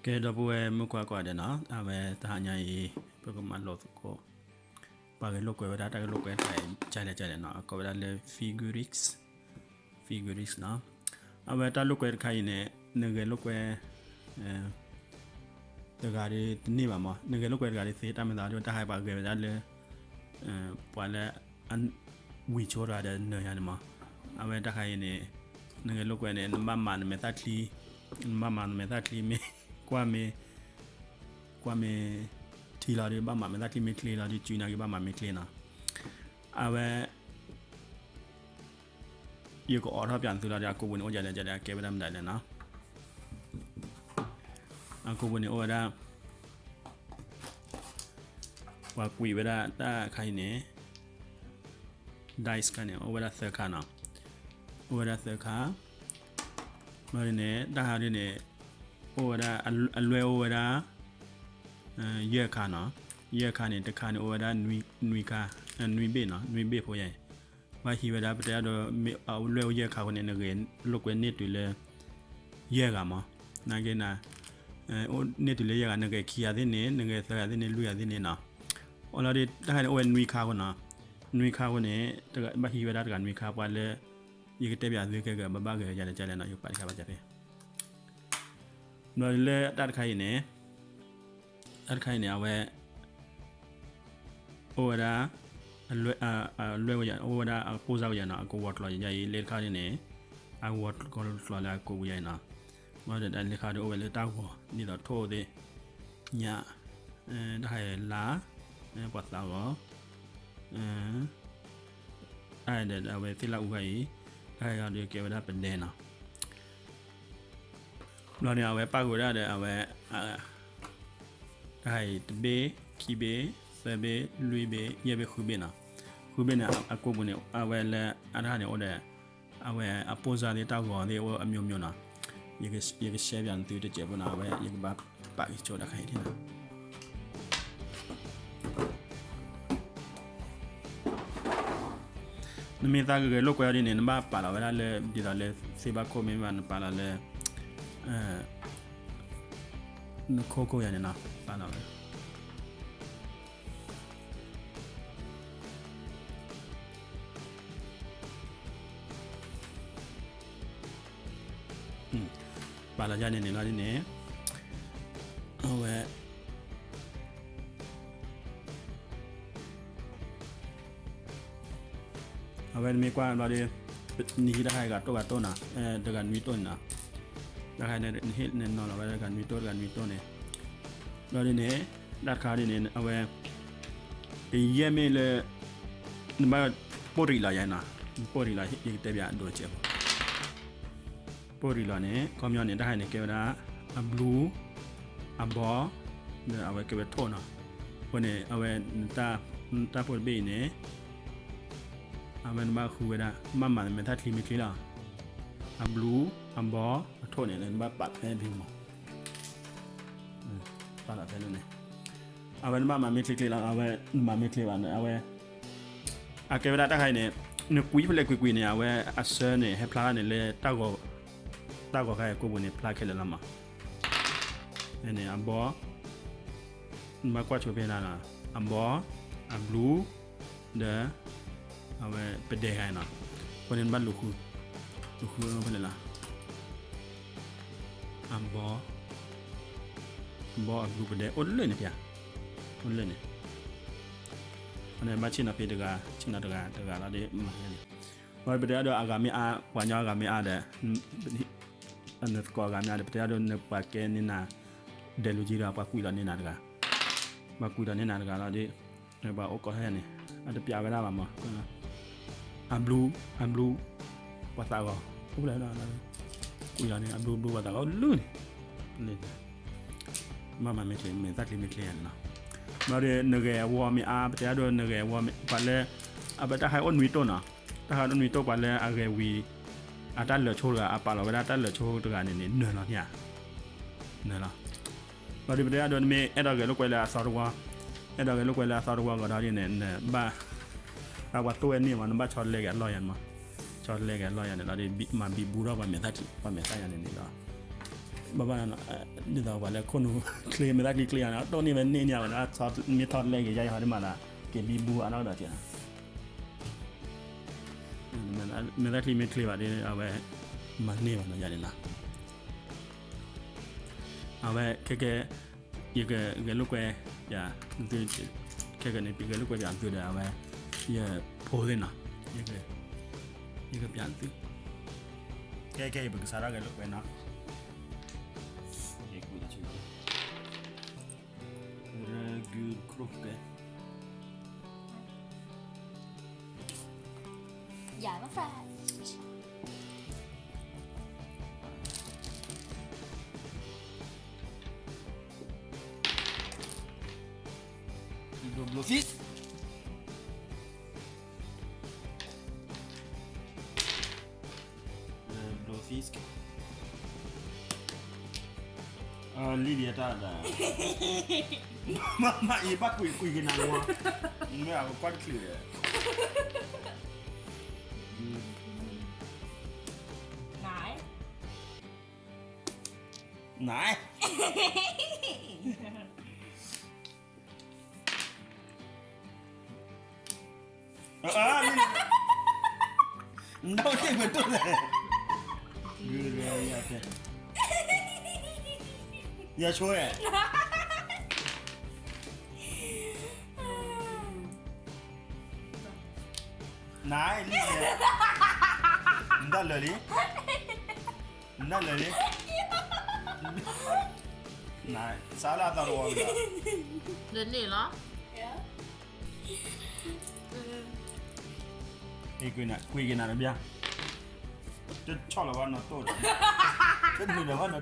ကဲ ဒီပုၢ်ဝဲၢ်မုၣ်ခွါကိးဂၤဒဲးနီၤ, အဝဲတဟါညါအံၤ ပကမၤလိသကိး ပှၤဂဲၤလိာ်ကွဲဝဲဒၣ် တၢ်ဂဲၤလိာ်ကွဲတခါအံၤ ကလဲၣ်ကလဲၣ်နီၤ, အကိးဝဲဒၣ်လၢ figurines, figurines နီၤ. အဝဲတၢ်လိာ်ကွဲတခါအံၤန့ၣ် နဂဲၤလိာ်ကွဲ တဂၤဒီးတန့ၢ်ဘၣ်မး, နဂဲၤလိာ်ကွဲတဂၤဒီးသ့ တၢ်မၤသးဒ်တၢ်ဟဲပှၤဂဲၤဝဲဒၣ်လၢ ပှၤလၢ ဝံၤဆိတဂၤဒီးနၢၤယၤန့ၣ်မး. အဝဲတၢ်ခါအံၤန့ၣ် နဂဲၤလိာ်ကွဲန့ၣ် နဘၣ်မၤနမဲာ်သၣ်ချံ, နဘၣ်မၤနမဲာ်သၣ်ချံမ့ၢ် ကွၢ်မ့ၢ် ကွၢ်မ့ၢ်ထံလီၤဒီး ဘၣ်မၤမဲာ်သၣ်ချံမ့ၢ်ချ့လီၤဒီး စုနာ်က့ၤဘၣ်မၤမ့ၢ်ချ့နီၤ. အဝဲ ယကအိးထီၣ်ပၠးသုလီၤဒီး အကိာ်ပူၤန့ၣ် အိၣ်ဒ်လဲၣ်ဒ်လဲၣ် အကဲဝဲဒၣ်မနုၤလဲၣ်နီၤ. အကိာ်ပူၤန့ၣ် အိၣ်ဝဲဒၣ် ပှၤကွံာ်ဝဲဒၣ်တၢ်ခါအံၤန့ၣ် dice ခါန့ၣ် အိၣ်ဝဲဒၣ်သၢခါနီၤ, အိၣ်ဝဲဒၣ်သၢခါ. ဘျီဒ်န့ၣ် တၢ်ခါဒ်န့ၣ် အိၣ်ဝဲဒၣ် အလွဲၢ်အိၣ်ဝဲဒၣ် ယဲၢ်ခါနီၤ, ယဲၢ်ခါန့ၣ် တခါန့ၣ် အိၣ်ဝဲဒၣ် နွံခါ, နွံဘ့ၣ်နီၤ, နွံဘ့ၣ်ဖိယဲၢ်, ဘၣ်ဟံးဝဲဒၣ် ပတဲအဒိ အလွဲၢ်အိၣ်ယဲၢ်ခါအဃိန့ၣ် နဂဲၤလိာ်ကွဲန့ၢ်တုၤလၢ ယဲၢ်ဂၤမး, နာ်က့နၤ န့ၢ်တုၤလၢယဲၢ်ဂၤ နဂဲၤခံဂၤသ့ၣ်န့ၣ် နဂဲၤသၢဂၤသ့ၣ်န့ၣ် လွံၢ်ဂၤသ့ၣ်န့ၣ်နီၤ. အလီၤဒ် တၢ်ခါန့ၣ် အိၣ်ဝဲနွံခါအဃိနီၤ, နွံခါအဃိန့ၣ် ဘၣ်ဟံးဝဲဒၣ်တဂၤနွံခါ ပှၤလၢ ယကတဲပၠးသုခဲကဘၣ်ဘၣ်ဂဲၤယၤလၢကလဲၣ်နီၤ, ယကပာ်တခါဘၣ်ကဖဲ ဘျီလၢတၢ်တခါအံၤန့ၣ် တၢ်တခါအံၤန့ၣ် အဝဲ အိၣ်ဝဲဒၣ် အလွဲၢ်ဝဲယၤ အိၣ်ဝဲဒၣ်အပိၢ်စၢ်ဝဲယၤနီၤ, အကဝီၤကျီၤယၤအံၤ လၢတခါဒ်န့ၣ် အကဝီၤကျီၤလၢအကိာ်ပူၤယၤအံၤနီၤ. ဘျီဒီးတၢ်လၢတခါဒီး အိၣ်ဝဲလၢတၢ်ဂီၤ ဒ်သိးထိၣ်သ့ၣ်ညါ တၢ်ဟဲလါ ပှၤသးဂီၤ တၢ်ဒီးအဝဲသ့ၣ်လၢအူခါအံၤ တၢ်ဟဲဂီၤဒီးကဲဝဲဒၣ်ပဒဲနီၤ. ဘျီန့ၣ် အဝဲပၣ်ဃုာ်ဝဲဒၣ်ဒီး အဝဲ တၢ်ဟဲအံၤ တဘ့ၣ် ခံဘ့ၣ် သၢဘ့ၣ် လွံၢ်ဘ့ၣ် ယဲၢ်ဘ့ၣ် ဃုဘ့ၣ်နီၤ. ဃုဘ့ၣ်န့ၣ် အကိာ်ပူၤန့ၣ် အဝဲလၢအတၢ်န့ၣ်အိၣ်ဒီး အဝဲအပိၢ်စၢ်သ့ၣ် တၢ်ဂီၤသ့ၣ်အိၣ်အမျိုးမျိုးနီၤ. ယကရှဲပၠးသုတစဲးဖိနီၤ, အဝဲယကဘၣ်ပာ်က့ၤဆိတၢ်ခါအံၤနီၤ. နမ့ၢ်သးဂဲၤလိာ်ကွဲအီၤဒ်န့ၣ် နဘၣ်ပာ်လီၤဝဲဒၣ်လၢ ဒ်သိးလၢသ့ၣ်ဘၣ်ခိၣ် မ့ၢ်ဘၣ်နပာ်လီၤလၢ နခိၣ်ခိၣ်ယၤန့ၣ်နီၤ, ပာ်လီၤဝဲ ပာ်လီၤယၤန့ၣ်န့ၣ်လီၤဒ်န့ၣ် အဝဲ အဝဲနမ့ၢ်ကွၢ်ဘျီဒီး နဟံးတၢ်ခါဂၤတိၢ်ဂၤတိၢ်နီၤ, တဂၤနွံတိၢ်န့ၣ်နီၤ, တၢ်ခါန့ၣ် နဟ့ၣ်နနီၤလီၤဝဲတဂၤနွံတိၢ် တဂၤနွံတိၢ်န့ၣ်, ဘျီဒ်န့ၣ် တၢ်တခါဒ်န့ၣ် အဝဲ ကယဲၢ်မ့ၢ်လၢ နဘၣ်ပိၢ်ရံးလီၤယၤနီၤ, ပိၢ်ရံးလီၤ ယကတဲပၠးအဒိးစဲးဖိ ပိၢ်ရံးလီၤန့ၣ် ခီပညီန့ၣ် တၢ်ခါန့ၣ်ကဲဝဲဒၣ် အဘျူး အဘီ ဒီးအဝဲကဲဝဲထိၣ်နီၤ. အဃိန့ၣ် အဝဲ တၢ်ဖိတဘ့ၣ်အံၤန့ၣ် အဝဲနဘၣ်ဃုဝဲဒၣ် ဘၣ်မၤမဲာ်သၣ်ချံမ့ၢ်ချ့လီၤ. အဘျူး အဘီ အထိၣ်န့ၣ် နဘၣ်ပာ်ဖဲဘ့ၣ်မး ပာ်လီၤဖဲန့ၣ် အဝဲနဘၣ်မၤမ့ၢ်ချ့ချ့လီၤ, အဝဲနမၤမ့ၢ်ချ့ဘၣ်န့ၣ် အဝဲ အကဲဝဲဒၣ်တၢ်ခါအံၤန့ၣ် နကွံာ်ဖဲလဲၣ်ကွံာ်ကွံာ်န့ၣ် အဝဲအဆၢန့ၣ် ဟဲဖျါန့ၣ်လၢ တၢ်ဂီၤခါအံၤကိာ်ပူၤန့ၣ် ဖျါခဲလၢာ်လီၤမး. ဖဲန့ၣ် အဘီ နဘၣ်ကွၢ်ဆိဖဲနၤနီၤ, အဘီ အဘျူး ဒီး အဝဲပဒဲခါအံၤနီၤ. အဃိန့ၣ်နဘၣ်လူၤဃု လူၤဃုဖဲလဲၣ်လီၤ. အဘီ အဘီ အဘျူး ပဒဲ အိၣ်လၢန့ၣ်ဖဲ အိၣ်လၢန့ၣ် အန့ၣ်ဘၣ်ဆ့ၣ်နီၤဖဲတဂၤ ဆ့ၣ်နီၤတဂၤတဂၤလီၤဒီးမၤန့ၣ်, ဘၣ်ပတဲအဒိ အဂၤမ့ၢ်အါ ပှၤညီအဂၤမ့ၢ်အါဒီး နသကိးအဂၤမ့ၢ်အါဒီး ပတဲအဒိ နပှၤကဲန့ၢ်နၤ ဒဲးလူၤကံဒီး ပှၤကွံာ်လီၤန့ၢ်နၤတဂၤ, ပှၤကွံာ်လီၤန့ၢ်နၤတဂၤလီၤဒီး ပှၤအိၣ်ကိးဟဲန့ၣ် အတပျးဝဲဒၣ်ဘၣ်မး အဘျူး အဘျူး ပှၤသးဂီၤ အိၣ်လၢ ကွံာ်လီၤန့ၣ် အဘျူးဘျူး ပှၤသးဂီၤအိၣ်လၢန့ၣ် ဘၣ်မၤမ့ၢ်ချ့ မဲာ်သၣ်ချံမ့ၢ်ချ့ယၤန့ၣ်လီၤ. ဘျီဒီး နဂဲၤအဝီမ့ၢ်အါ ပတဲအဒိ နဂဲၤအဝီမ့ၢ် ပှၤလၢ အဝဲတၢ်ခါအံၤအိၣ်နွံတိၢ်နီၤ, တၢ်ခါအံၤအိၣ်နွံတိၢ် ပှၤလၢအဂဲၤဝံၤ အတၢ်လၢာ်ဆိတဂၤ အပာ်လီၤဝဲဒၣ်တၢ်လၢာ်ဆိတဂၤန့ၣ်န့ၣ် နၢၤလီၤန့ၣ်ဧါ, နၢၤလီၤ. ဘျီဒီး ပတဲအဒိ နမ့ၢ်အဲၣ်ဒိးဂဲၤလိာ်ကွဲလၢအသီတဝီ, အဲၣ်ဒိးဂဲၤလိာ်ကွဲလၢအသီတဝီကဒီးဒ်န့ၣ် နဘၣ် တၢ်ပှၤတိၢ်ဝဲန့ၢ်မး နဘၣ်ဆီတလဲက့ၤအလီၢ်ယၤန့ၣ်မး, ဆီတလဲက့ၤအလီၢ်ယၤန့ၣ်လီၤဒီး မၤဘံဘူထီၣ်ပှၤမဲာ်သၣ်ထံ ပှၤမဲာ်သၣ်ယၤန့ၣ်န့ၣ်ဒီး ဘၣ်ဘၣ်နီၤ, ဒ်သိးပှၤလၢခိၣ်နူာ်ချ့ မဲာ်သၣ်ချံချ့ယါန့ၣ် တိၢ်န့ၢ်ဝဲန့ၢ်ညါဝဲဒၣ်, မ့ၢ်ထီၣ်တလဲက့ၤယါ ယဟီဒ်မးသး က့ၤဘံဘူအါထီၣ်ဒီးက့ၤနီၤ, မဲာ်သၣ်ချံမ့ၢ်ချ့ဘၣ်ဒီး အဝဲမၤန့ၢ်ဘၣ်နီၤ ယၤန့ၣ်နီၤ, အဝဲခဲကဲ ယကဂဲၤလိာ်ကွဲ ယၤ သု, ခဲကဲန့ၣ် ပဂဲၤလိာ်ကွဲပၠးသုဒီး အဝဲ ယဖိသ့ၣ်နီၤ, ယကပၠးသု, ခဲကဲ ယပကစးထီၣ်ဂဲၤလိာ်ကွဲနီၤ, ယကူၣ်တၢ်ဆိကတၢၢ်, ရဂုၢ်ခရူၣ်ကဲ ယၤမဖး Blowfish. Blowfish. လံၣ်ဒံးတၢ်ဒၣ်, မ့ၢ်အံၤဘၣ်ကွံာ်ကွံာ်ကနၤဝါ, မ့ၢ်အကကွၢ်တချုးဒီး, န န နဒိးန့ၢ်ပတိၢ်လဲၣ်, ယဆိၣ်, န နဒၣ်လၢာ်လံ, နဒၣ်လၢာ်လံ, န စးလၢအသးတဝီလံ, လၢန့ၣ်လီၤ. ကွံာ်က့ၤနၤတဘျီ, တဆီၣ်လီၤဘၣ်နီၢ်တိၢ်ဒီး, တနုာ်လီၤဘၣ်နီၢ်တံၢ်ဒီးမုၢ်,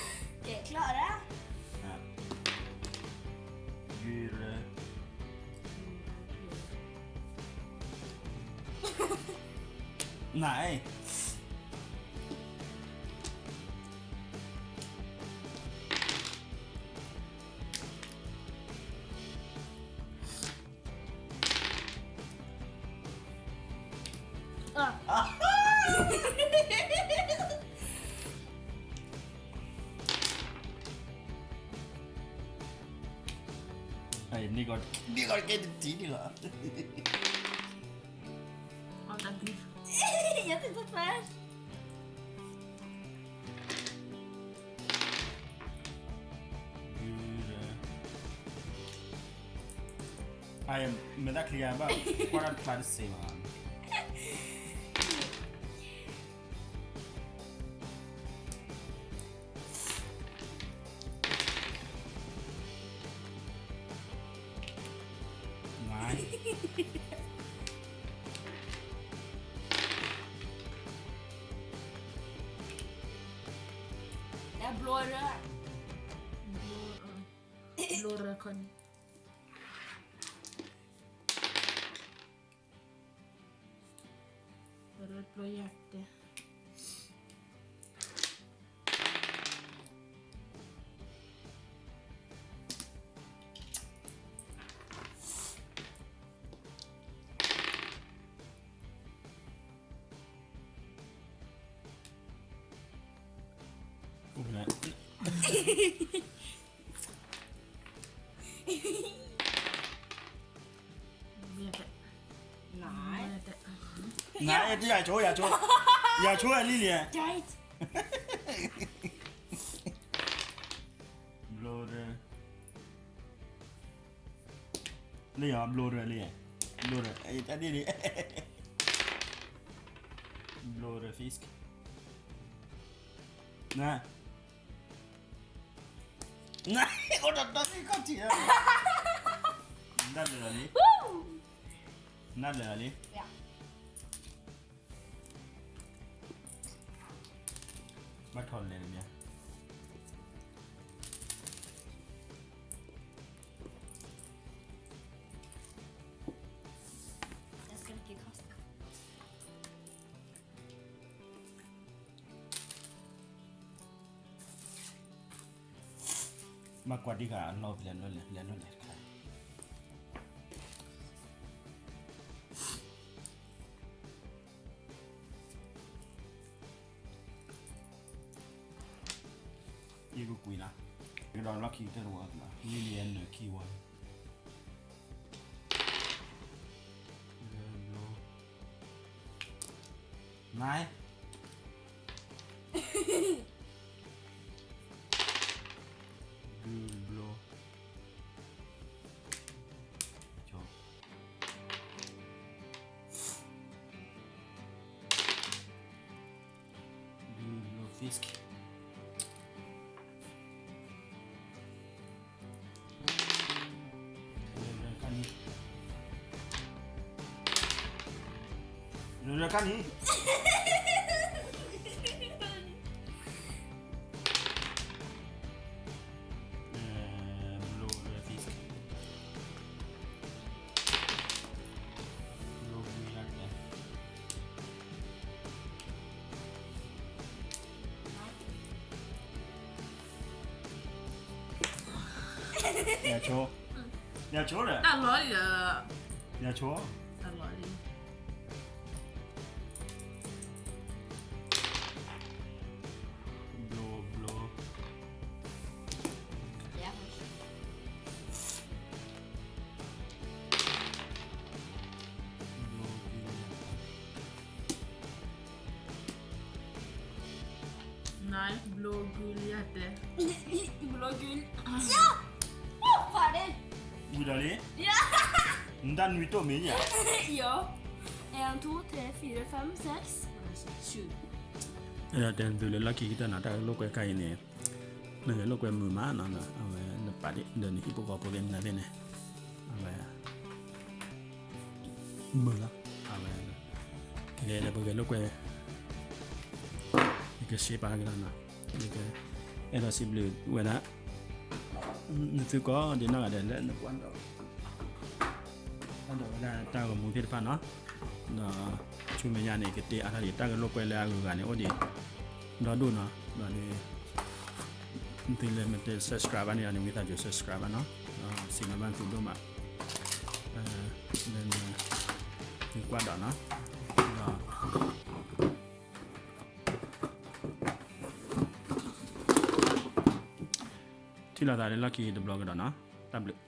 ကဲချီၣ်ဒၣ်, ဂ့ၤရ န န့ၣ်ကီး န့ၣ်ကီးကဲတထံၣ်န့ၣ်လီၤ. အတၢ်ဘျုး, ယသ့ၣ်တဖၣ် မဲာ်သၣ်ချံဂၤဘၣ် ကွၢ်တၢ်တဖျါတစ့းဘၣ်. နဘျီရၢ, ဘျီရၢခီန့ၣ်, ရၢဘျီယၤတဲ န ယဆိ ယဆိ ယဆိလံလံ, ဘျီရၢ လံယၤ ဘျီရၢလံ, ဘျီရၢ တၢ်ဒ်န့ၣ်, ဘျီရၢ fish, န န အိၣ်ဒီးတၢ်သ့ၣ်ခီၣ်ထံး, နဒၣ်လဲာ်လီၤလံ, နဒၣ်လဲာ်လီၤလံ. ဘၣ်ထီၣ်လဲၤတဘျီ, ဘၣ်ကွၢ်ဒံးဃာ်အလီၢ် လဲၤလီၤလဲၤ လဲၤလီၤလဲၤတခါ. ကဒီးလီၢ်ခံကတၢၢ်တဝီသနာ် မ့ၢ်လံနၢၤခံဝီ ဘျီ နၢၤ ဘျီ ဘျီ ကၠီ ဘျီ fish ရၢခါန့ၣ် ဘျီ fish ဘျီ ယဆိ ယဆိဒီး တၢ်လီၤလံဒီး ယဆိ တၢ်လီၤလံ ဘျီ ဘျီ န ဘျီဂုလၢ်ယၤတဲ ဘျီဂုလၢ် ဝံၤဒီးလံ နတၢ်နွံတိၢ်မ့ၢ်ညါ ယ un, deux, trois, quatre, cinq, six, sept တဲသုလၢလီၢ်ခံကတၢၢ်နီၤ တၢ်လိာ်ကွဲခါအံၤန့ၣ် နဂဲၤလိာ်ကွဲမုာ်မးနီၤ အဝဲနပာ်ဒ်ဒီးနဟံၣ်ဖိဃီဖိသ့ၣ်မနုၤသ့ၣ်န့ၣ် အဝဲ မုာ်လီၤ အဝဲ ကဂဲၤဒီးပဂဲၤလိာ်ကွဲ ယကရှဲပာ်က့ၤလီၤနီၤ ယက အဲၣ်ဒိးစံးဘျုးဝဲဒၣ် နသုကိးဒံးနီၢ်ဂၤဒဲးလၢနကွၢ်ဒီး ကွၢ်ဒီးဝဲဒၣ်တၢ်ဂီၤမူသ့ၣ်တဖၣ်နီၤ ဒီးဆူမဲာ်ညါန့ၣ် ကတဲအါထီၣ်ဒံးတၢ်ဂဲၤလိာ်ကွဲလၢအဂုၤအဂၤန့ၣ် အိၣ်ဒံး ဒီဒိၣ်နီၤ ဒီး သုလၢမ့ၢ်တ subscribe ဘၣ်န့ၣ်ဒီး ဝံသးစူၤ subscribe ဘၣ်နီၤ စံးဘျုးဘၣ်သုဒိၣ်မး လၢ သုကွၢ်ဒီးနီၤ ဒီး ထံၣ်လိာ်သးလၢလီၢ်ခံတဘျီကဒီးနီၤ တၢ်ဘျုး